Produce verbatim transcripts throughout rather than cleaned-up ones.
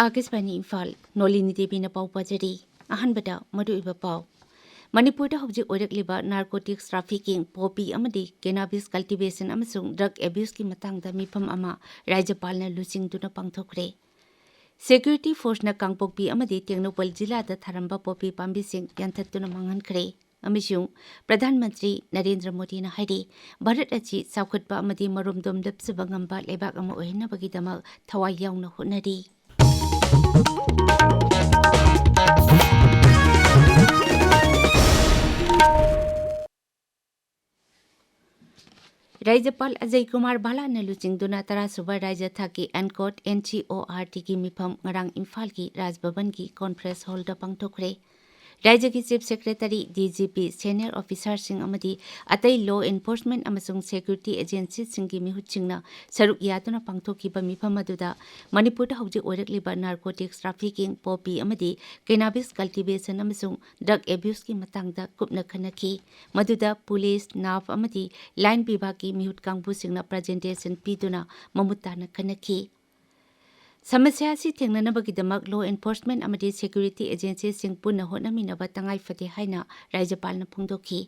ꯑꯥꯀꯥꯁꯕꯥꯅꯤ ꯏꯝꯐꯥꯜ, ꯅꯣꯂꯤꯅꯤ ꯗꯦꯕꯤꯅ ꯄꯥꯎ ꯄꯥꯖꯔꯤ꯫ ꯑꯍꯥꯟꯕꯗ ꯃꯔꯨꯑꯣꯏꯕ ꯄꯥꯎ꯫ ꯃꯅꯤꯄꯨꯔꯗ ꯍꯧꯖꯤꯛ ꯑꯣꯏꯔꯛꯂꯤꯕ narcotics trafficking, poppy ꯑꯃꯗꯤ cannabis cultivation ꯑꯃꯁꯨꯡ drug abuseꯀꯤ ꯃꯇꯥꯡꯗ ꯃꯤꯐꯝ ꯑꯃ ꯔꯥꯖ꯭ꯌꯄꯥꯜꯅ ꯂꯨꯆꯤꯡꯗꯨꯅ ꯄꯥꯡꯊꯣꯛꯈ꯭ꯔꯦ꯫ Security forceꯅ ꯀꯥꯡꯄꯣꯛꯄꯤ ꯑꯃꯗꯤ ꯇꯦꯡꯅꯧꯄꯜ ꯖꯤꯂꯥꯗ ꯊꯥꯔꯝꯕ poppy ꯄꯥꯝꯕꯤꯁꯤꯡ ꯌꯥꯟꯊꯠꯇꯨꯅ ꯃꯥꯡꯍꯟꯈ꯭ꯔꯦ꯫ ꯑꯃꯁꯨꯡ ꯄ꯭ꯔꯙꯥꯟ ꯃꯟꯇ꯭ꯔꯤ ꯅꯔꯦꯟꯗ꯭ꯔ ꯃꯣꯗꯤꯅ ꯍꯥꯏꯔꯤ, ꯚꯥꯔꯠ ꯑꯁꯤ ꯆꯥꯎꯈꯠꯄ ꯑꯃꯗꯤ ꯃꯔꯣꯝꯗꯣꯝ ꯂꯦꯞꯆꯕ ꯉꯝꯕ ꯂꯩꯕꯥꯛ ꯑꯃ ꯑꯣꯏꯍꯟꯅꯕꯒꯤꯗꯃꯛ ꯊꯋꯥꯏ ꯌꯥꯎꯅ ꯍꯣꯠꯅꯔꯤ꯫ ꯔꯥꯖ꯭ꯌꯄꯥꯜ ꯑꯖꯌ ꯀꯨꯃꯥꯔ ꯚꯥꯂꯥꯅ ꯂꯨꯆꯤꯡꯗꯨꯅ ꯇꯔꯥꯁꯨꯕ ꯔꯥꯖ꯭ꯌ ꯊꯥꯛꯀꯤ ꯑꯦꯟꯀꯣꯠ, NCORTꯒꯤ ꯃꯤꯐꯝ ꯉꯔꯥꯡ ꯏꯝꯐꯥꯜꯒꯤ ꯔꯥꯖ ꯚꯕꯟꯒꯤ conference hallꯗ ꯄꯥꯡꯊꯣꯛꯈ꯭ꯔꯦ꯫ ꯔꯥꯖ꯭ꯌꯒꯤ Chief Secretary, DGP, senior officerꯁꯤꯡ ꯑꯃꯗꯤ ꯑꯇꯩ law enforcement ꯑꯃꯁꯨꯡ security agencyꯁꯤꯡꯒꯤ ꯃꯤꯍꯨꯠꯁꯤꯡꯅ ꯁꯔꯨꯛ ꯌꯥꯗꯨꯅ ꯄꯥꯡꯊꯣꯛꯈꯤꯕ ꯃꯤꯐꯝ ꯑꯗꯨꯗ ꯃꯅꯤꯄꯨꯔꯗ ꯍꯧꯖꯤꯛ ꯑꯣꯏꯔꯛꯂꯤꯕ narcotics trafficking, poppy ꯑꯃꯗꯤ cannabis cultivation ꯑꯃꯁꯨꯡ drug abuseꯀꯤ ꯃꯇꯥꯡꯗ ꯀꯨꯞꯅ ꯈꯟꯅꯈꯤ꯫ ꯃꯗꯨꯗ ꯄꯨꯂꯤꯁ, ꯅꯥꯞ ꯑꯃꯗꯤ ꯂꯥꯏꯟ ꯕꯤꯚꯥꯒꯀꯤ ꯃꯤꯍꯨꯠ ꯀꯥꯡꯕꯨꯁꯤꯡꯅ presentation ꯄꯤꯗꯨꯅ ꯃꯃꯨꯠ ꯇꯥꯅ ꯈꯟꯅꯈꯤ꯫ ꯁꯃꯁ꯭ꯌꯥ ꯑꯁꯤ ꯊꯦꯡꯅꯅꯕꯒꯤꯗꯃꯛ law enforcement ꯑꯃꯗꯤ security agencyꯁꯤꯡ ꯄꯨꯟꯅ ꯍꯣꯠꯅꯃꯤꯟꯅꯕ ꯇꯉꯥꯏ ꯐꯗꯦ ꯍꯥꯏꯅ ꯔꯥꯖ꯭ꯌꯄꯥꯜꯅ ꯐꯣꯡꯗꯣꯛꯈꯤ꯫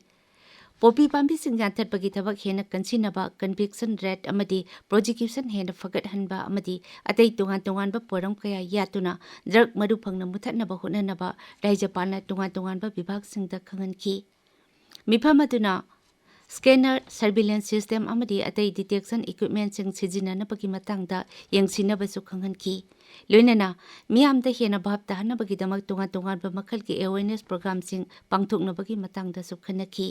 Poppy ꯄꯥꯝꯕꯤꯁꯤꯡ ꯌꯥꯟꯊꯠꯄꯒꯤ ꯊꯕꯛ ꯍꯦꯟꯅ ꯀꯟꯁꯤꯟꯅꯕ, conviction rate ꯑꯃꯗꯤ prosecution ꯍꯦꯟꯅ ꯐꯒꯠꯍꯟꯕ ꯑꯃꯗꯤ ꯑꯇꯩ ꯇꯣꯉꯥꯟ ꯇꯣꯉꯥꯟꯕ ꯄꯣꯔꯝ ꯀꯌꯥ ꯌꯥꯠꯇꯨꯅ drug ꯃꯔꯨ ꯐꯪꯅ ꯃꯨꯊꯠꯅꯕ ꯍꯣꯠꯅꯅꯕ ꯔꯥꯖ꯭ꯌꯄꯥꯜꯅ ꯇꯣꯉꯥꯟ ꯇꯣꯉꯥꯟꯕ ꯕꯤꯚꯥꯒꯁꯤꯡꯗ ꯈꯪꯍꯟꯈꯤ꯫ ꯃꯤꯐꯝ ꯑꯗꯨꯅ scanner, surveillance system ꯑꯃꯗꯤ ꯑꯇꯩ detection equipmentꯁꯤꯡ ꯁꯤꯖꯤꯟꯅꯅꯕꯒꯤ ꯃꯇꯥꯡꯗ ꯌꯦꯡꯁꯤꯟꯅꯕꯁꯨ ꯈꯪꯍꯟꯈꯤ꯫ ꯂꯣꯏꯅꯅ ꯃꯤꯌꯥꯝꯗ ꯍꯦꯟꯅ ꯚꯥꯞ ꯇꯥꯍꯟꯅꯕꯒꯤꯗꯃꯛ ꯇꯣꯉꯥꯟ ꯇꯣꯉꯥꯟꯕ ꯃꯈꯜꯒꯤ awareness programꯁꯤꯡ ꯄꯥꯡꯊꯣꯛꯅꯕꯒꯤ ꯃꯇꯥꯡꯗꯁꯨ ꯈꯟꯅꯈꯤ꯫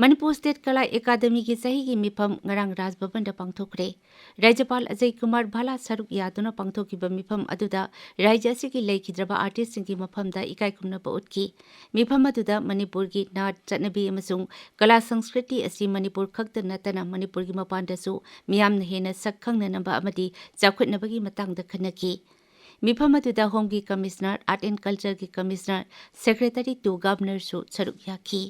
ꯃꯅꯤꯄꯨꯔ State ꯀꯂꯥ ꯑꯦꯀꯥꯗꯃꯤꯒꯤ ꯆꯍꯤꯒꯤ ꯃꯤꯐꯝ ꯉꯔꯥꯡ ꯔꯥꯖ ꯚꯕꯟꯗ ꯄꯥꯡꯊꯣꯛꯈ꯭ꯔꯦ꯫ ꯔꯥꯖ꯭ꯌꯄꯥꯜ ꯑꯖꯌ ꯀꯨꯃꯥꯔ ꯚꯥꯂꯥ ꯁꯔꯨꯛ ꯌꯥꯗꯨꯅ ꯄꯥꯡꯊꯣꯛꯈꯤꯕ ꯃꯤꯐꯝ ꯑꯗꯨꯗ ꯔꯥꯖ꯭ꯌ ꯑꯁꯤꯒꯤ ꯂꯩꯈꯤꯗ꯭ꯔꯕ artistꯁꯤꯡꯒꯤ ꯃꯐꯝꯗ ꯏꯀꯥꯏ ꯈꯨꯝꯅꯕ ꯎꯠꯈꯤ꯫ ꯃꯤꯐꯝ ꯑꯗꯨꯗ ꯃꯅꯤꯄꯨꯔꯒꯤ ꯅꯥꯠ, ꯆꯠꯅꯕꯤ ꯑꯃꯁꯨꯡ ꯀꯂꯥ ꯁꯪꯁꯀ꯭ꯔꯤꯇꯤ ꯑꯁꯤ ꯃꯅꯤꯄꯨꯔ ꯈꯛꯇ ꯅꯠꯇꯅ ꯃꯅꯤꯄꯨꯔꯒꯤ ꯃꯄꯥꯟꯗꯁꯨ ꯃꯤꯌꯥꯝꯅ ꯍꯦꯟꯅ ꯁꯛ ꯈꯪꯅꯅꯕ ꯑꯃꯗꯤ ꯆꯥꯎꯈꯠꯅꯕꯒꯤ ꯃꯇꯥꯡꯗ ꯈꯟꯅꯈꯤ꯫ ꯃꯤꯐꯝ ꯑꯗꯨꯗ Homeꯒꯤ Commissioner, Art and Cultureꯒꯤ Commissioner, Secretary to Governorꯁꯨ ꯁꯔꯨꯛ ꯌꯥꯈꯤ꯫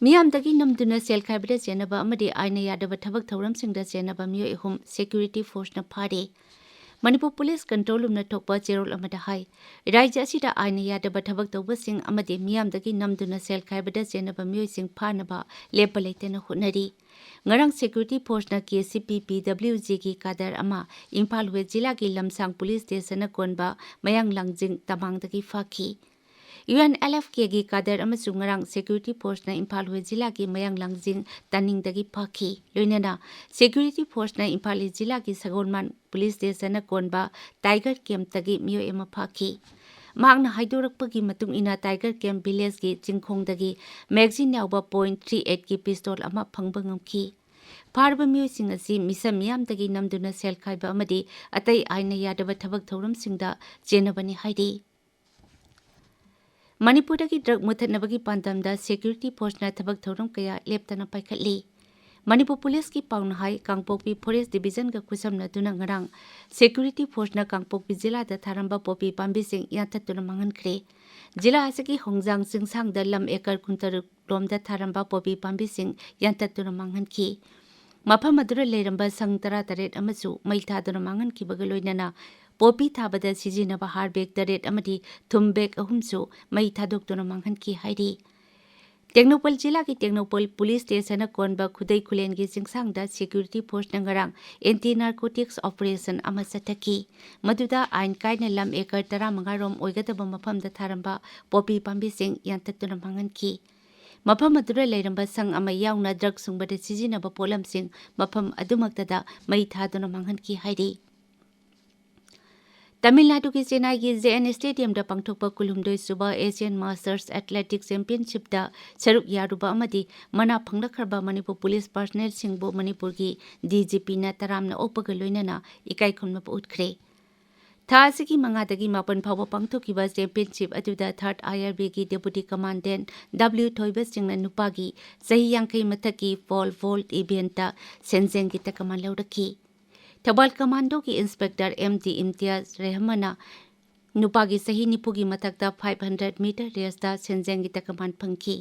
ꯃꯤꯌꯥꯝꯗꯒꯤ ꯅꯝꯗꯨꯅ ꯁꯦꯜ ꯈꯥꯏꯕꯗ ꯆꯦꯟꯅꯕ ꯑꯃꯗꯤ ꯑꯥꯏꯟꯅ ꯌꯥꯗꯕ ꯊꯕꯛ ꯊꯧꯔꯝꯁꯤꯡꯗ ꯆꯦꯟꯅꯕ ꯃꯤꯑꯣꯏ ꯑꯍꯨꯝ security forceꯅ ꯐꯥꯔꯦ꯫ ꯃꯅꯤꯄꯨꯔ ꯄꯨꯂꯤꯁ ꯀꯟꯇ꯭ꯔꯣꯜ ꯔꯨꯝꯅ ꯊꯣꯛꯄ ꯆꯦꯔꯣꯜ ꯑꯃꯗ ꯍꯥꯏ, ꯔꯥꯖ꯭ꯌ ꯑꯁꯤꯗ ꯑꯥꯏꯟꯅ ꯌꯥꯗꯕ ꯊꯕꯛ ꯇꯧꯕꯁꯤꯡ ꯑꯃꯗꯤ ꯃꯤꯌꯥꯝꯗꯒꯤ ꯅꯝꯗꯨꯅ ꯁꯦꯜ ꯈꯥꯏꯕꯗ ꯆꯦꯟꯅꯕ ꯃꯤꯑꯣꯏꯁꯤꯡ ꯐꯥꯅꯕ ꯂꯦꯞꯄ ꯂꯩꯇꯅ ꯍꯣꯠꯅꯔꯤ꯫ ꯉꯔꯥꯡ ꯁꯦꯀ꯭ꯌꯨꯔꯤꯇꯤ ꯐꯣꯔꯁꯅ ꯀꯦ ꯁꯤ ꯄꯤ ꯄꯤ ꯗꯕ꯭ꯂꯤꯎ ꯖꯤꯒꯤ ꯀꯥꯗꯔ ꯑꯃ ꯏꯝꯐꯥꯜ ꯋꯦꯁ ꯖꯤꯂꯥꯒꯤ ꯂꯝꯁꯥꯡ ꯄꯨꯂꯤꯁ ꯁ꯭ꯇꯦꯁꯟꯅ ꯀꯣꯟꯕ ꯃꯌꯥꯡ ꯂꯥꯡꯖꯤꯡ ꯇꯃꯥꯡꯗꯒꯤ ꯐꯥꯈꯤ꯫ ꯌꯨ ꯑꯦꯟ ꯑꯦꯜ ꯑꯦꯐ ꯀꯦꯒꯤ ꯀꯥꯗꯔ ꯑꯃꯁꯨ ꯉꯔꯥꯡ ꯁꯦꯀ꯭ꯌꯨꯔꯤꯇꯤ ꯐꯣꯔꯁꯅ ꯏꯝꯐꯥꯜ ꯋꯦꯁ ꯖꯤꯂꯥꯒꯤ ꯃꯌꯥꯡ ꯂꯥꯡꯖꯤꯡ ꯇꯥꯅꯤꯡꯗꯒꯤ ꯐꯥꯈꯤ꯫ ꯂꯣꯏꯅꯅ ꯁꯦꯀ꯭ꯌꯨꯔꯤꯇꯤ ꯐꯣꯔꯁꯅ ꯏꯝꯐꯥꯜ ꯏꯁ ꯖꯤꯂꯥꯒꯤ ꯁꯒꯣꯜꯃꯥꯟ ꯄꯨꯂꯤꯁ ꯁ꯭ꯇꯦꯁꯟꯅ ꯀꯣꯟꯕ ꯇꯥꯏꯒꯔ ꯀꯦꯝꯞꯇꯒꯤ ꯃꯤꯑꯣꯏ ꯑꯃ ꯐꯥꯈꯤ꯫ ꯃꯍꯥꯛꯅ ꯍꯥꯏꯗꯣꯔꯛꯄꯒꯤ ꯃꯇꯨꯡ ꯏꯟꯅ, ꯇꯥꯏꯒꯔ ꯀꯦꯝꯞ ꯚꯤꯂꯦꯖꯀꯤ ꯆꯤꯡꯈꯣꯡꯗꯒꯤ ꯃꯦꯒꯖꯤꯟ ꯌꯥꯎꯕ ꯄꯣꯏꯟꯠ ꯊ꯭ꯔꯤ ꯑꯩꯠꯀꯤ ꯄꯤꯁꯇꯣꯜ ꯑꯃ ꯐꯪꯕ ꯉꯝꯈꯤ꯫ ꯐꯥꯔꯕ ꯃꯤꯑꯣꯏꯁꯤꯡ ꯑꯁꯤ ꯃꯤꯁꯝ ꯃꯤꯌꯥꯝꯗꯒꯤ ꯅꯝꯗꯨꯅ ꯁꯦꯜ ꯈꯥꯏꯕ ꯑꯃꯗꯤ ꯑꯇꯩ ꯑꯥꯏꯟꯅ ꯌꯥꯗꯕ ꯊꯕꯛ ꯊꯧꯔꯝꯁꯤꯡꯗ ꯆꯦꯟꯅꯕꯅꯤ ꯍꯥꯏꯔꯤ꯫ ꯃꯅꯤꯄꯨꯔꯗꯒꯤ ꯗ꯭ꯔꯒ ꯃꯨꯊꯠꯅꯕꯒꯤ ꯄꯥꯟꯗꯝꯗ ꯁꯦꯀ꯭ꯌꯨꯔꯤꯇꯤ ꯐꯣꯔꯁꯅ ꯊꯕꯛ ꯊꯧꯔꯝ ꯀꯌꯥ ꯂꯦꯞꯇꯅ ꯄꯥꯏꯈꯠꯂꯤ꯫ ꯃꯅꯤꯄꯨꯔ ꯄꯨꯂꯤꯁꯀꯤ ꯄꯥꯎꯅ ꯍꯥꯏ, ꯀꯥꯡꯄꯣꯛꯄꯤ ꯐꯣꯔꯦꯁ ꯗꯤꯕꯤꯖꯟꯒ ꯈꯨꯠꯁꯝꯅꯗꯨꯅ ꯉꯔꯥꯡ ꯁꯦꯀ꯭ꯌꯨꯔꯤꯇꯤ ꯐꯣꯔꯁꯅ ꯀꯥꯡꯄꯣꯛꯄꯤ ꯖꯤꯂꯥꯗ ꯊꯥꯔꯝꯕ ꯄꯣꯄꯤ ꯄꯥꯝꯕꯤꯁꯤꯡ ꯌꯥꯟꯊꯠꯇꯨꯅ ꯃꯥꯡꯍꯟꯈ꯭ꯔꯦ꯫ ꯖꯤꯂꯥ ꯑꯁꯤꯒꯤ ꯍꯣꯡꯖꯥꯡ ꯆꯤꯡꯁꯥꯡꯗ ꯂꯝ ꯑꯦꯀꯔ ꯀꯨꯟꯇꯔꯨꯛ ꯂꯣꯝꯗ ꯊꯥꯔꯝꯕ ꯄꯣꯄꯤ ꯄꯥꯝꯕꯤꯁꯤꯡ ꯌꯥꯟꯊꯠꯇꯨꯅ ꯃꯥꯡꯍꯟꯈꯤ꯫ ꯃꯐꯝ ꯑꯗꯨꯗ ꯂꯩꯔꯝꯕ ꯁꯪ ꯇꯔꯥꯇꯔꯦꯠ ꯑꯃꯁꯨ ꯃꯩ ꯊꯥꯗꯨꯅ ꯃꯥꯡꯍꯟꯈꯤꯕꯒ ꯂꯣꯏꯅꯅ ꯄꯣꯄꯤ ꯊꯥꯕꯗ ꯁꯤꯖꯤꯟꯅꯕ ꯍꯥꯔ ꯕꯦꯒ ꯇꯔꯦꯠ ꯑꯃꯗꯤ ꯊꯨꯝ ꯕꯦꯒ ꯑꯍꯨꯝꯁꯨ ꯃꯩ ꯊꯥꯗꯣꯛꯇꯨꯅ ꯃꯥꯡꯍꯟꯈꯤ ꯍꯥꯏꯔꯤ꯫ ꯇꯦꯡꯅꯧꯄꯜ ꯖꯤꯂꯥꯒꯤ ꯇꯦꯡꯅꯧꯄꯜ ꯄꯨꯂꯤꯁ ꯁ꯭ꯇꯦꯁꯟꯅ ꯀꯣꯟꯕ ꯈꯨꯗꯩ ꯈꯨꯂꯦꯟꯒꯤ ꯆꯤꯡꯁꯥꯡꯗ ꯁꯦꯀ꯭ꯌꯨꯔꯤꯇꯤ ꯐꯣꯔꯁꯅ ꯉꯔꯥꯡ ꯑꯦꯟꯇꯤ ꯅꯥꯔꯀꯣꯇꯤꯛꯁ ꯑꯣꯄꯔꯦꯁꯟ ꯑꯃ ꯆꯠꯊꯈꯤ꯫ ꯃꯗꯨꯗ ꯑꯥꯏꯟ ꯀꯥꯏꯅ ꯂꯝ ꯑꯦꯀꯔ ꯇꯔꯥꯃꯉꯥ ꯔꯣꯝ ꯑꯣꯏꯒꯗꯕ ꯃꯐꯝꯗ ꯊꯥꯔꯝꯕ ꯄꯣꯄꯤ ꯄꯥꯝꯕꯤꯁꯤꯡ ꯌꯥꯟꯊꯠꯇꯨꯅ ꯃꯥꯡꯍꯟꯈꯤ꯫ ꯃꯐꯝ ꯑꯗꯨꯗ ꯂꯩꯔꯝꯕ ꯁꯪ ꯑꯃ ꯌꯥꯎꯅ ꯗ꯭ꯔꯒ ꯁꯨꯡꯕꯗ ꯁꯤꯖꯤꯟꯅꯕ ꯄꯣꯠꯂꯝꯁꯤꯡ ꯃꯐꯝ ꯑꯗꯨꯃꯛꯇꯗ ꯃꯩ ꯊꯥꯗꯨꯅ ꯃꯥꯡꯍꯟꯈꯤ ꯍꯥꯏꯔꯤ꯫ ꯇꯥꯃꯤꯜ ꯅꯥꯗꯨꯒꯤ ꯆꯦꯟꯅꯥꯏꯒꯤ ꯖꯦ ꯑꯦꯟ ꯁ꯭ꯇꯦꯗꯤꯌꯝꯗ ꯄꯥꯡꯊꯣꯛꯄ ꯀꯨꯟꯍꯨꯝꯗꯣꯏ ꯁꯨꯕ ꯑꯦꯁꯤꯌꯥꯟ ꯃꯥꯁꯇꯔꯁ ꯑꯦꯊꯂꯦꯇꯤꯛꯁ ꯆꯦꯝꯄꯤꯌꯟꯁꯤꯞꯇ ꯁꯔꯨꯛ ꯌꯥꯔꯨꯕ ꯑꯃꯗꯤ ꯃꯅꯥ ꯐꯪꯂꯛꯈ꯭ꯔꯕ ꯃꯅꯤꯄꯨꯔ ꯄꯨꯂꯤꯁ ꯄꯥꯔꯁꯅꯦꯜꯁꯤꯡꯕꯨ ꯃꯅꯤꯄꯨꯔꯒꯤ ꯗꯤ ꯖꯤ ꯄꯤꯅ ꯇꯔꯥꯝꯅ ꯑꯣꯛꯄꯒ ꯂꯣꯏꯅꯅ ꯏꯀꯥꯏ ꯈꯨꯝꯅꯕ ꯎꯠꯈ꯭ꯔꯦ꯫ ꯊꯥ ꯑꯁꯤꯒꯤ ꯃꯉꯥꯗꯒꯤ ꯃꯥꯄꯟ ꯐꯥꯎꯕ ꯄꯥꯡꯊꯣꯛꯈꯤꯕ ꯆꯦꯝꯄꯤꯌꯟꯁꯤꯞ ꯑꯗꯨꯗ ꯊꯥꯔꯠ ꯑꯥꯏ ꯑꯥꯔ ꯕꯤꯒꯤ ꯗꯦꯄꯨꯇꯤ ꯀꯃꯥꯟꯗꯦꯟꯠ ꯗꯕ꯭ꯂꯤꯎ ꯊꯣꯏꯕ ꯁꯤꯡꯅ ꯅꯨꯄꯥꯒꯤ ꯆꯍꯤ ꯌꯥꯡꯈꯩ ꯃꯊꯛꯀꯤ ꯄꯣꯜ ꯚꯣꯜꯠ ꯏꯚꯦꯟꯠꯇ ꯁꯦꯟꯖꯦꯡꯒꯤ ꯇꯀꯃꯥꯟ ꯂꯧꯔꯛꯈꯤ꯫ ꯊꯧꯕꯥꯜ ꯀꯃꯥꯟꯗꯣꯒꯤ ꯏꯟꯁꯄꯦꯛꯇꯔ ꯑꯦꯝ ꯗꯤ ꯏꯝꯇꯤꯌꯥꯖ ꯔꯦꯍꯃꯟꯅ ꯅꯨꯄꯥꯒꯤ ꯆꯍꯤ ꯅꯤꯐꯨꯒꯤ ꯃꯊꯛꯇ ꯐꯥꯏꯚ ꯍꯟꯗ꯭ꯔꯦꯠ ꯃꯤꯇꯔ ꯔꯦꯁꯇ ꯁꯦꯟꯖꯦꯡꯒꯤ ꯇꯀꯃꯥꯟ ꯐꯪꯈꯤ꯫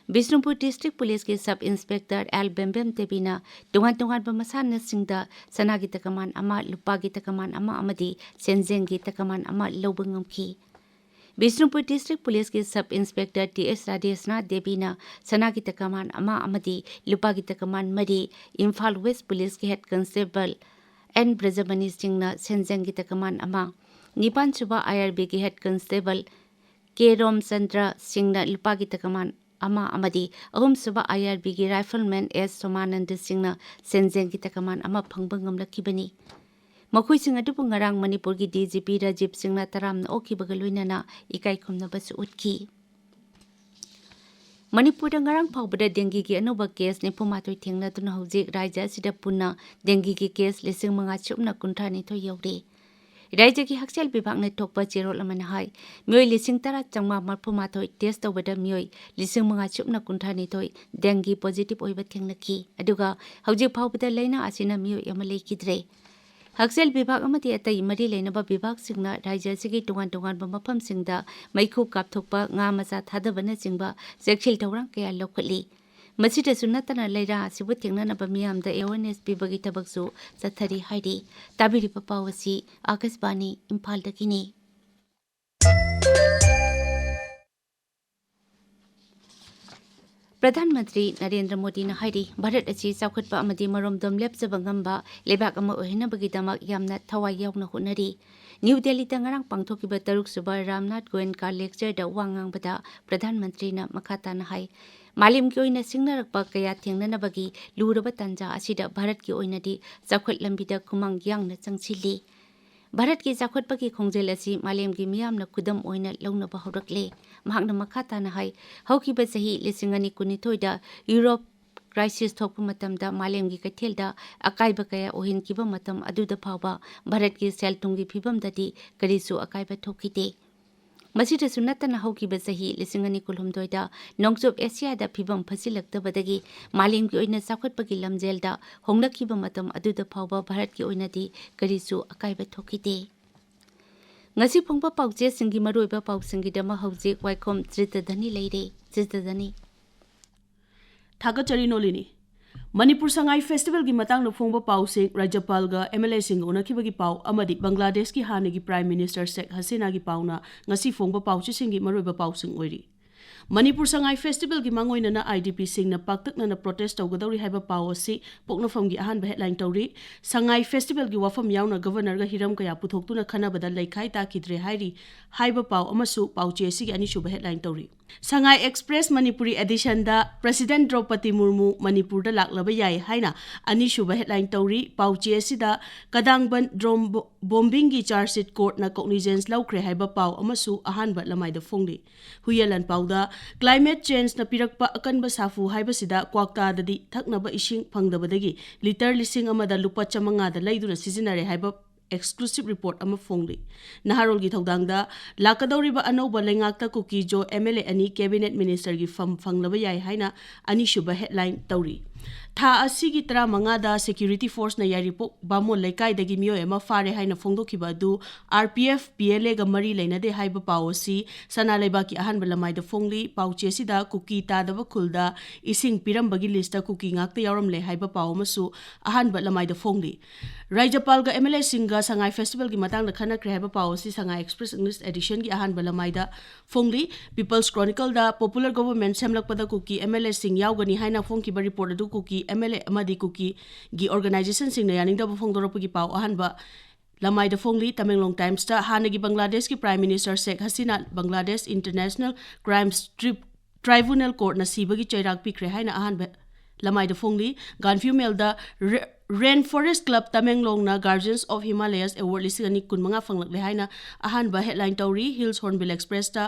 ꯕꯤꯁꯅꯨꯄꯨꯔ ꯗꯤꯁꯇ꯭ꯔꯤꯛ ꯄꯨꯂꯤꯁꯀꯤ ꯁꯕ ꯏꯟꯁꯄꯦꯛꯇꯔ ꯑꯦꯜ ꯕꯦꯝꯕꯦꯝ ꯗꯦꯕꯤꯅ ꯇꯣꯉꯥꯟ ꯇꯣꯉꯥꯟꯕ ꯃꯁꯥꯟꯅꯁꯤꯡꯗ ꯁꯅꯥꯒꯤ ꯇꯀꯃꯥꯟ ꯑꯃ, ꯂꯨꯄꯥꯒꯤ ꯇꯀꯃꯥꯟ ꯑꯃ ꯑꯃꯗꯤ ꯁꯦꯟꯖꯦꯡꯒꯤ ꯇꯀꯃꯥꯟ ꯑꯃ ꯂꯧꯕ ꯉꯝꯈꯤ꯫ ꯕꯤꯁꯅꯨꯄꯨꯔ ꯗꯤꯁꯇ꯭ꯔꯤꯛ ꯄꯨꯂꯤꯁꯀꯤ ꯁꯕ ꯏꯟꯁꯄꯦꯛꯇꯔ ꯇꯤ ꯑꯦꯁ ꯔꯥꯙꯦꯁꯅꯥ ꯗꯦꯕꯤꯅ ꯁꯅꯥꯒꯤ ꯇꯀꯃꯥꯟ ꯑꯃ ꯑꯃꯗꯤ ꯂꯨꯄꯥꯒꯤ ꯇꯀꯃꯥꯟ ꯃꯔꯤ, ꯏꯝꯐꯥꯜ ꯋꯦꯁ ꯄꯨꯂꯤꯁꯀꯤ ꯍꯦꯗ ꯀꯟꯁꯇꯦꯕꯜ ꯑꯦꯟ ꯕ꯭ꯔꯖꯃꯅꯤ ꯁꯤꯡꯅ ꯁꯦꯟꯖꯦꯡꯒꯤ ꯇꯀꯃꯥꯟ ꯑꯃ, ꯅꯤꯄꯥꯟ ꯁꯨꯕ ꯑꯥꯏ ꯑꯥꯔ ꯕꯤꯒꯤ ꯍꯦꯗ ꯀꯟꯁꯇꯦꯕꯜ ꯀꯦ ꯔꯣꯝꯆꯟꯗ꯭ꯔ ꯁꯤꯡꯅ ꯂꯨꯄꯥꯒꯤ ꯇꯀꯃꯥꯟ ꯑꯃ ꯑꯃꯗꯤ ꯑꯍꯨꯝꯁꯨꯕ ꯑꯥꯏ ꯑꯥꯔ ꯕꯤꯒꯤ ꯔꯥꯏꯐꯜꯃꯦꯟ ꯑꯦꯁ ꯁꯣꯃꯥꯅꯟꯗ ꯁꯤꯡꯅ ꯁꯦꯟꯖꯦꯡꯒꯤ ꯇꯀꯃꯥꯟ ꯑꯃ ꯐꯪꯕ ꯉꯝꯂꯛꯈꯤꯕꯅꯤ꯫ ꯃꯈꯣꯏꯁꯤꯡ ꯑꯗꯨꯕꯨ ꯉꯔꯥꯡ ꯃꯅꯤꯄꯨꯔꯒꯤ ꯗꯤ ꯖꯤ ꯄꯤ ꯔꯥꯖꯤꯕ ꯁꯤꯡꯅ ꯇꯔꯥꯝꯅ ꯑꯣꯛꯈꯤꯕꯒ ꯂꯣꯏꯅꯅ ꯏꯀꯥꯏ ꯈꯨꯝꯅꯕꯁꯨ ꯎꯠꯈꯤ꯫ ꯃꯅꯤꯄꯨꯔꯗ ꯉꯔꯥꯡ ꯐꯥꯎꯕꯗ ꯗꯦꯡꯒꯤꯒꯤ ꯑꯅꯧꯕ ꯀꯦꯁ ꯅꯤꯐꯨ ꯃꯥꯊꯣꯏ ꯊꯦꯡꯅꯗꯨꯅ ꯍꯧꯖꯤꯛ ꯔꯥꯖ꯭ꯌ ꯑꯁꯤꯗ ꯄꯨꯟꯅ ꯗꯦꯡꯒꯤꯒꯤ ꯀꯦꯁ ꯂꯤꯁꯤꯡ ꯃꯉꯥ ꯁꯨꯞꯅ ꯀꯨꯟꯊ꯭ꯔꯥ ꯅꯤꯊꯣꯏ ꯌꯧꯔꯦ꯫ ꯔꯥꯖ꯭ꯌꯒꯤ ꯍꯛꯁꯦꯜ ꯕꯤꯚꯥꯒꯅ ꯊꯣꯛꯄ ꯆꯦꯔꯣꯜ ꯑꯃꯅ ꯍꯥꯏ, ꯃꯤꯑꯣꯏ ꯂꯤꯁꯤꯡ ꯇꯔꯥ ꯆꯥꯝꯃꯉꯥ ꯃꯔꯤꯐꯨ ꯃꯥꯊꯣꯏ ꯇꯦꯁ ꯇꯧꯕꯗ ꯃꯤꯑꯣꯏ ꯂꯤꯁꯤꯡ ꯃꯉꯥ ꯁꯨꯞꯅ ꯀꯨꯟꯊ꯭ꯔꯥ ꯅꯤꯊꯣꯏ ꯗꯦꯡꯒꯤ ꯄꯣꯖꯤꯇꯤꯚ ꯑꯣꯏꯕ ꯊꯦꯡꯅꯈꯤ꯫ ꯑꯗꯨꯒ ꯍꯧꯖꯤꯛ ꯐꯥꯎꯕꯗ ꯂꯥꯏꯅꯥ ꯑꯁꯤꯅ ꯃꯤꯑꯣꯏ ꯑꯃ ꯂꯩꯈꯤꯗ꯭ꯔꯦ꯫ ꯍꯛꯁꯦꯜ ꯕꯤꯚꯥꯒ ꯑꯃꯗꯤ ꯑꯇꯩ ꯃꯔꯤ ꯂꯩꯅꯕ ꯕꯤꯚꯥꯒꯁꯤꯡꯅ ꯔꯥꯖ꯭ꯌ ꯑꯁꯤꯒꯤ ꯇꯣꯉꯥꯟ ꯇꯣꯉꯥꯟꯕ ꯃꯐꯝꯁꯤꯡꯗ ꯃꯩꯈꯨ ꯀꯥꯞꯊꯣꯛꯄ, ꯉꯥ ꯃꯆꯥ ꯊꯥꯗꯕꯅꯆꯤꯡꯕ ꯆꯦꯛꯁꯤꯜ ꯊꯧꯔꯥꯡ ꯀꯌꯥ ꯂꯧꯈꯠꯂꯤ꯫ ꯃꯁꯤꯗꯁꯨ ꯅꯠꯇꯅ ꯂꯥꯏꯅꯥ ꯑꯁꯤꯕꯨ ꯊꯦꯡꯅꯅꯕ ꯃꯤꯌꯥꯝꯗ ꯑꯦꯋꯦꯔꯅꯦꯁ ꯄꯤꯕꯒꯤ ꯊꯕꯛꯁꯨ ꯆꯠꯊꯔꯤ ꯍꯥꯏꯔꯤ꯫ ꯇꯥꯕꯤꯔꯤꯕ ꯄꯥꯎ ꯑꯁꯤ ꯑꯥꯀꯥꯁꯕꯥꯅꯤ ꯏꯝꯐꯥꯜꯗꯒꯤꯅꯤ꯫ ꯄ꯭ꯔꯙꯥꯟ ꯃꯟꯇ꯭ꯔꯤ ꯅꯔꯦꯟꯗ꯭ꯔ ꯃꯣꯗꯤꯅ ꯍꯥꯏꯔꯤ, ꯚꯥꯔꯠ ꯑꯁꯤ ꯆꯥꯎꯈꯠꯄ ꯑꯃꯗꯤ ꯃꯔꯣꯝꯗꯣꯝ ꯂꯦꯞꯆꯕ ꯉꯝꯕ ꯂꯩꯕꯥꯛ ꯑꯃ ꯑꯣꯏꯍꯟꯅꯕꯒꯤꯗꯃꯛ ꯌꯥꯝꯅ ꯊꯋꯥꯏ ꯌꯥꯎꯅ ꯍꯣꯠꯅꯔꯤ꯫ ꯅ꯭ꯌꯨ ꯗꯦꯜꯂꯤꯗ ꯉꯔꯥꯡ ꯄꯥꯡꯊꯣꯛꯈꯤꯕ ꯇꯔꯨꯛꯁꯨꯕ ꯔꯥꯝꯅꯥꯊ ꯒꯣꯌꯦꯟꯀꯥ ꯂꯦꯛꯆꯔꯗ ꯋꯥ ꯉꯥꯡꯕꯗ ꯄ꯭ꯔꯙꯥꯟ ꯃꯟꯇ꯭ꯔꯤꯅ ꯃꯈꯥ ꯇꯥꯅ ꯍꯥꯏ, ꯃꯥꯂꯦꯝꯒꯤ ꯑꯣꯏꯅ ꯁꯤꯡꯅꯔꯛꯄ ꯀꯌꯥ ꯊꯦꯡꯅꯅꯕꯒꯤ ꯂꯨꯔꯕ ꯇꯥꯟꯖꯥ ꯑꯁꯤꯗ ꯚꯥꯔꯠꯀꯤ ꯑꯣꯏꯅꯗꯤ ꯆꯥꯎꯈꯠ ꯂꯝꯕꯤꯗ ꯈꯨꯃꯥꯡ ꯌꯥꯡꯅ ꯆꯪꯁꯤꯜꯂꯤ꯫ ꯚꯥꯔꯠꯀꯤ ꯆꯥꯎꯈꯠꯄꯒꯤ ꯈꯣꯡꯖꯦꯜ ꯑꯁꯤ ꯃꯥꯂꯦꯝꯒꯤ ꯃꯤꯌꯥꯝꯅ ꯈꯨꯗꯝ ꯑꯣꯏꯅ ꯂꯧꯅꯕ ꯍꯧꯔꯛꯂꯦ꯫ ꯃꯍꯥꯛꯅ ꯃꯈꯥ ꯇꯥꯅ ꯍꯥꯏ, ꯍꯧꯈꯤꯕ ꯆꯍꯤ ꯂꯤꯁꯤꯡ ꯑꯅꯤ ꯀꯨꯟꯅꯤꯊꯣꯏꯗ ꯌꯨꯔꯣꯞ ꯀ꯭ꯔꯥꯏꯁꯤꯁ ꯊꯣꯛꯄ ꯃꯇꯝꯗ ꯃꯥꯂꯦꯝꯒꯤ ꯀꯩꯊꯦꯜꯗ ꯑꯀꯥꯏꯕ ꯀꯌꯥ ꯑꯣꯏꯍꯟꯈꯤꯕ ꯃꯇꯝ ꯑꯗꯨꯗ ꯐꯥꯎꯕ ꯚꯥꯔꯠꯀꯤ ꯁꯦꯜ ꯊꯨꯝꯒꯤ ꯐꯤꯕꯝꯗꯗꯤ ꯀꯔꯤꯁꯨ ꯑꯀꯥꯏꯕ ꯊꯣꯛꯈꯤꯗꯦ꯫ ꯃꯁꯤꯗꯁꯨ ꯅꯠꯇꯅ ꯍꯧꯈꯤꯕ ꯆꯍꯤ ꯂꯤꯁꯤꯡ ꯑꯅꯤ ꯀꯨꯟꯍꯨꯝꯗꯣꯏꯗ ꯅꯣꯡꯆꯨꯞ ꯑꯦꯁꯤꯌꯥꯗ ꯐꯤꯕꯝ ꯐꯠꯁꯤꯜꯂꯛꯇꯕꯗꯒꯤ ꯃꯥꯂꯦꯝꯒꯤ ꯑꯣꯏꯅ ꯆꯥꯎꯈꯠꯄꯒꯤ ꯂꯝꯖꯦꯜꯗ ꯍꯣꯡꯂꯛꯈꯤꯕ ꯃꯇꯝ ꯑꯗꯨꯗ ꯐꯥꯎꯕ ꯚꯥꯔꯠꯀꯤ ꯑꯣꯏꯅꯗꯤ ꯀꯔꯤꯁꯨ ꯑꯀꯥꯏꯕ ꯊꯣꯛꯈꯤꯗꯦ꯫ ꯉꯁꯤ ꯐꯣꯡꯕ ꯄꯥꯎꯆꯦꯁꯤꯡꯒꯤ ꯃꯔꯨꯑꯣꯏꯕ ꯄꯥꯎꯁꯤꯡꯒꯤꯗꯃꯛ ꯍꯧꯖꯤꯛ ꯋꯥꯏꯈꯣꯝ ꯇ꯭ꯔꯤꯇꯙꯅꯤ ꯂꯩꯔꯦ꯫ ꯇ꯭ꯔꯤꯇꯙꯅꯤ꯫ ꯊꯥꯒꯠꯆꯔꯤ ꯅꯣꯂꯤꯅꯤ꯫ ꯃꯅꯤꯄꯨꯔ ꯁꯉꯥꯏ ꯐꯦꯁꯇꯤꯚꯦꯜꯒꯤ ꯃꯇꯥꯡꯗ ꯐꯣꯡꯕ ꯄꯥꯎꯁꯤꯡ, ꯔꯥꯖ꯭ꯌꯄꯥꯜꯒ ꯑꯦꯝ ꯑꯦꯜ ꯑꯦꯁꯤꯡꯒ ꯎꯅꯈꯤꯕꯒꯤ ꯄꯥꯎ ꯑꯃꯗꯤ ꯕꯪꯒ꯭ꯂꯥꯗꯦꯁꯀꯤ ꯍꯥꯟꯅꯒꯤ ꯄ꯭ꯔꯥꯏꯝ ꯃꯤꯅꯤꯁꯇꯔ ꯁꯦꯈ ꯍꯁꯤꯅꯥꯒꯤ ꯄꯥꯎꯅ ꯉꯁꯤ ꯐꯣꯡꯕ ꯄꯥꯎꯆꯦꯁꯤꯡꯒꯤ ꯃꯔꯨꯑꯣꯏꯕ ꯄꯥꯎꯁꯤꯡ ꯑꯣꯏꯔꯤ꯫ ꯃꯅꯤꯄꯨꯔ ꯁꯉꯥꯏ ꯐꯦꯁꯇꯤꯚꯦꯜꯒꯤ ꯃꯥꯡꯑꯣꯏꯅꯅ ꯑꯥꯏ ꯗꯤ ꯄꯤꯁꯤꯡꯅ ꯄꯥꯛꯇꯛꯅꯅ ꯄ꯭ꯔꯣꯇꯦꯁ ꯇꯧꯒꯗꯧꯔꯤ ꯍꯥꯏꯕ ꯄꯥꯎ ꯑꯁꯤ ꯄꯣꯛꯅꯐꯝꯒꯤ ꯑꯍꯥꯟꯕ ꯍꯦꯗꯂꯥꯏꯟ ꯇꯧꯔꯤ꯫ ꯁꯉꯥꯏ ꯐꯦꯁꯇꯤꯚꯦꯜꯒꯤ ꯋꯥꯐꯝ ꯌꯥꯎꯅ ꯒꯚꯔꯅꯔꯒ ꯍꯤꯔꯝ ꯀꯌꯥ ꯄꯨꯊꯣꯛꯇꯨꯅ ꯈꯟꯅꯕꯗ ꯂꯩꯈꯥꯏ ꯇꯥꯈꯤꯗ꯭ꯔꯦ ꯍꯥꯏꯔꯤ ꯍꯥꯏꯕ ꯄꯥꯎ ꯑꯃꯁꯨ ꯄꯥꯎꯆꯦ ꯑꯁꯤꯒꯤ ꯑꯅꯤꯁꯨꯕ ꯍꯦꯗꯂꯥꯏꯟ ꯇꯧꯔꯤ꯫ ꯁꯉꯥꯏ ꯑꯦꯛꯁꯄ꯭ꯔꯦꯁ ꯃꯅꯤꯄꯨꯔꯤ ꯑꯦꯗꯤꯁꯟꯗ ꯄ꯭ꯔꯦꯁꯤꯗꯦꯟꯠ ꯗ꯭ꯔꯧꯄꯗꯤ ꯃꯨꯔꯃꯨ ꯃꯅꯤꯄꯨꯔꯗ ꯂꯥꯛꯂꯕ ꯌꯥꯏ ꯍꯥꯏꯅ ꯑꯅꯤꯁꯨꯕ ꯍꯦꯗꯂꯥꯏꯟ ꯇꯧꯔꯤ꯫ ꯄꯥꯎꯆꯦ ꯑꯁꯤꯗ ꯀꯗꯥꯡꯕꯟ ꯗ꯭ꯔꯣꯟ ꯕꯣ-, ꯕꯣꯝꯕꯤꯡꯒꯤ ꯆꯥꯔꯖ ꯁꯤꯠ ꯀꯣꯔꯠꯅ ꯀꯣꯒꯅꯤꯖꯦꯟꯁ ꯂꯧꯈ꯭ꯔꯦ ꯍꯥꯏꯕ ꯄꯥꯎ ꯑꯃꯁꯨ ꯑꯍꯥꯟꯕ ꯂꯃꯥꯏꯗ ꯐꯣꯡꯂꯤ꯫ ꯍꯨꯏꯌꯦꯟ ꯂꯥꯟꯄꯥꯎꯗ ꯀ꯭ꯂꯥꯏꯃꯦꯠ ꯆꯦꯟꯖꯅ ꯄꯤꯔꯛꯄ ꯑꯀꯟꯕ ꯁꯥꯐꯨ ꯍꯥꯏꯕꯁꯤꯗ ꯀ꯭ꯋꯥꯛꯇꯥꯗꯗꯤ ꯊꯛꯅꯕ ꯏꯁꯤꯡ ꯐꯪꯗꯕꯗꯒꯤ ꯂꯤꯇꯔ ꯂꯤꯁꯤꯡ ꯑꯃꯗ ꯂꯨꯄꯥ ꯆꯥꯃꯉꯥꯗ ꯂꯩꯗꯨꯅ ꯁꯤꯖꯤꯟꯅꯔꯦ ꯍꯥꯏꯕ ꯑꯦꯛꯁꯀ꯭ꯂꯨꯁꯤꯚ ꯔꯤꯄꯣꯔꯠ ꯑꯃ ꯐꯣꯡꯂꯤ꯫ ꯅꯍꯥꯔꯣꯜꯒꯤ ꯊꯧꯗꯥꯡꯗ ꯂꯥꯛꯀꯗꯧꯔꯤꯕ ꯑꯅꯧꯕ ꯂꯩꯉꯥꯛꯇ ꯀꯨꯀꯤꯖꯣ ꯑꯦꯝ ꯑꯦꯜ ꯑꯦ ꯑꯅꯤ ꯀꯦꯕꯤꯅꯦꯠ ꯃꯤꯅꯤꯁꯇꯔꯒꯤ ꯐꯝ ꯐꯪꯂꯕ ꯌꯥꯏ ꯍꯥꯏꯅ ꯑꯅꯤꯁꯨꯕ ꯍꯦꯗꯂꯥꯏꯟ ꯇꯧꯔꯤ꯫ ꯊꯥ ꯑꯁꯤꯒꯤ ꯇꯔꯥꯃꯉꯥꯗ ꯁꯦꯀ꯭ꯌꯨꯔꯤꯇꯤ ꯐꯣꯔꯁꯅ ꯌꯥꯏꯔꯤꯄꯣꯛ ꯕꯥꯃꯣꯟ ꯂꯩꯀꯥꯏꯗꯒꯤ ꯃꯤꯑꯣꯏ ꯑꯃ ꯐꯥꯔꯦ ꯍꯥꯏꯅ ꯐꯣꯡꯗꯣꯛꯈꯤꯕ ꯑꯗꯨ R P F, P L A ꯃꯔꯤ ꯂꯩꯅꯗꯦ ꯍꯥꯏꯕ ꯄꯥꯎ ꯑꯁꯤ ꯁꯅꯥ ꯂꯩꯕꯥꯛꯀꯤ ꯑꯍꯥꯟꯕ ꯂꯃꯥꯏꯗ ꯐꯣꯡꯂꯤ꯫ ꯄꯥꯎꯆꯦ ꯑꯁꯤꯗ ꯀꯨꯀꯤ ꯇꯥꯗꯕ ꯈꯨꯜꯗ ꯏꯁꯤꯡ ꯄꯤꯔꯝꯕꯒꯤ ꯂꯤꯁꯇ ꯀꯨꯀꯤ ꯉꯥꯛꯇ ꯌꯥꯎꯔꯝꯂꯦ ꯍꯥꯏꯕ ꯄꯥꯎ ꯑꯃꯁꯨ ꯑꯍꯥꯟꯕ ꯂꯃꯥꯏꯗ ꯐꯣꯡꯂꯤ꯫ ꯔꯥꯖ꯭ꯌꯄꯥꯜꯒ ꯑꯦꯝ ꯑꯦꯜ ꯑꯦꯁꯤꯡꯒ ꯁꯉꯥꯏ ꯐꯦꯁꯇꯤꯚꯦꯜꯒꯤ ꯃꯇꯥꯡꯗ ꯈꯟꯅꯈ꯭ꯔꯦ ꯍꯥꯏꯕ ꯄꯥꯎ ꯑꯁꯤ ꯁꯉꯥꯏ ꯑꯦꯛꯁꯄ꯭ꯔꯦꯁ ꯏꯪꯂꯤꯁ ꯑꯦꯗꯤꯁꯟꯒꯤ ꯑꯍꯥꯟꯕ ꯂꯃꯥꯏꯗ ꯐꯣꯡꯂꯤ꯫ ꯄꯤꯄꯜꯁ ꯀ꯭ꯔꯣꯅꯤꯀꯜꯗ ꯄꯣꯄꯨꯂꯔ ꯒꯣꯚꯔꯟꯃꯦꯟꯠ ꯁꯦꯝꯂꯛꯄꯗ ꯀꯨꯀꯤ ꯑꯦꯝ ꯑꯦꯜ ꯑꯦꯁꯤꯡ ꯌꯥꯎꯒꯅꯤ ꯍꯥꯏꯅ ꯐꯣꯡꯈꯤꯕ ꯔꯤꯄꯣꯔꯠ ꯑꯗꯨ ꯀꯨꯀꯤ ꯑꯦꯝ ꯑꯦꯜ ꯑꯦ ꯑꯃꯗꯤ ꯀꯨꯀꯤꯒꯤ ꯑꯣꯔꯒꯅꯥꯏꯖꯦꯁꯟꯁꯤꯡꯅ ꯌꯥꯅꯤꯡꯗꯕ ꯐꯣꯡꯗꯣꯔꯛꯄꯒꯤ ꯄꯥꯎ ꯑꯍꯥꯟꯕ ꯂꯃꯥꯏꯗ ꯐꯣꯡꯂꯤ꯫ ꯇꯃꯦꯡꯂꯣꯡ ꯇꯥꯏꯝꯁꯇ ꯍꯥꯟꯅꯒꯤ ꯕꯪꯒ꯭ꯂꯥꯗꯦꯁꯀꯤ ꯄ꯭ꯔꯥꯏꯝ ꯃꯤꯅꯤꯁꯇꯔ ꯁꯦꯈ Hasina Bangladesh international crime strip ꯇ꯭ꯔꯥꯏꯕꯨꯅꯦꯜ ꯀꯣꯔꯠꯅ ꯁꯤꯕꯒꯤ ꯆꯩꯔꯥꯛ ꯄꯤꯈ꯭ꯔꯦ ꯍꯥꯏꯅ ꯑꯍꯥꯟꯕ ꯂꯃꯥꯏꯗ ꯐꯣꯡꯂꯤ꯫ ꯒꯥꯟꯐ꯭ꯌꯨ ꯃꯦꯜꯗ ꯔꯦ-, ꯔꯦꯟ forest club ꯇꯃꯦꯡꯂꯣꯡꯅ ꯒꯥꯔꯖꯤꯌꯟꯁ of Himalayas award ꯂꯤꯁꯤꯡ ꯑꯅꯤ ꯀꯨꯟꯃꯉꯥ ꯐꯪꯂꯛꯂꯦ ꯍꯥꯏꯅ ꯑꯍꯥꯟꯕ ꯍꯦꯗꯂꯥꯏꯟ ꯇꯧꯔꯤ꯫ ꯍꯤꯜꯁ ꯍꯣꯔꯟꯕꯤꯜ ꯑꯦꯛꯁꯄ꯭ꯔꯦꯁꯇ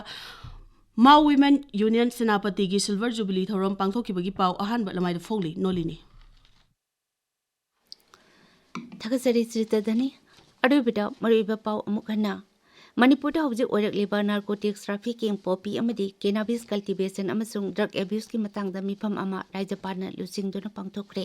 ꯃꯥꯎ ꯋꯤꯃꯦꯟ ꯌꯨꯅꯤꯌꯟ ꯁꯦꯅꯥꯄꯇꯤꯒꯤ ꯁꯤꯜꯚꯔ ꯖꯨꯕꯤꯂꯤ ꯊꯧꯔꯝ ꯄꯥꯡꯊꯣꯛꯈꯤꯕꯒꯤ ꯄꯥꯎ ꯑꯍꯥꯟꯕ ꯂꯃꯥꯏꯗ ꯐꯣꯡꯂꯤ꯫ ꯅꯣꯂꯤꯅꯤ꯫ ꯊꯥꯒꯠꯆꯔꯤ ꯁ꯭ꯔꯤꯇꯥ ꯙꯅꯤ꯫ ꯑꯔꯣꯏꯕꯗ ꯃꯔꯨꯑꯣꯏꯕ ꯄꯥꯎ ꯑꯃꯨꯛ ꯍꯟꯅ꯫ ꯃꯅꯤꯄꯨꯔꯗ ꯍꯧꯖꯤꯛ ꯑꯣꯏꯔꯛꯂꯤꯕ ꯅꯥꯔꯀꯣꯇꯤꯛꯁ ꯇ꯭ꯔꯥꯐꯤꯀꯤꯡ, ꯄꯣꯄꯤ ꯑꯃꯗꯤ ꯀꯦꯅꯥꯕꯤꯁ ꯀꯜꯇꯤꯚꯦꯁꯟ ꯑꯃꯁꯨꯡ ꯗ꯭ꯔꯒ ꯑꯦꯕ꯭ꯌꯨꯁꯀꯤ ꯃꯇꯥꯡꯗ ꯃꯤꯐꯝ ꯑꯃ ꯔꯥꯖ꯭ꯌꯄꯥꯜꯅ ꯂꯨꯆꯤꯡꯗꯨꯅ ꯄꯥꯡꯊꯣꯛꯈ꯭ꯔꯦ꯫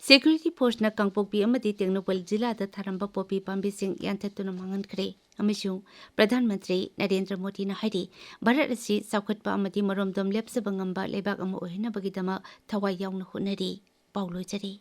ꯁꯦꯀ꯭ꯌꯨꯔꯤꯇꯤ ꯐꯣꯔꯁꯅ ꯀꯥꯡꯄꯣꯛꯄꯤ ꯑꯃꯗꯤ ꯇꯦꯡꯅꯧꯄꯜ ꯖꯤꯂꯥꯗ ꯊꯥꯔꯝꯕ ꯄꯣꯄꯤ ꯄꯥꯝꯕꯤꯁꯤꯡ ꯌꯥꯟꯊꯠꯇꯨꯅ ꯃꯥꯡꯍꯟꯈ꯭ꯔꯦ꯫ ꯑꯃꯁꯨꯡ ꯄ꯭ꯔꯙꯥꯟ ꯃꯟꯇ꯭ꯔꯤ ꯅꯔꯦꯟꯗ꯭ꯔ ꯃꯣꯗꯤꯅ ꯍꯥꯏꯔꯤ, ꯚꯥꯔꯠ ꯑꯁꯤ ꯆꯥꯎꯈꯠꯄ ꯑꯃꯗꯤ ꯃꯔꯣꯝꯗꯣꯝ ꯂꯦꯞꯆꯕ ꯉꯝꯕ ꯂꯩꯕꯥꯛ ꯑꯃ ꯑꯣꯏꯍꯟꯅꯕꯒꯤꯗꯃꯛ ꯊꯋꯥꯏ ꯌꯥꯎꯅ ꯍꯣꯠꯅꯔꯤ꯫ ꯄꯥꯎ ꯂꯣꯏꯖꯔꯦ꯫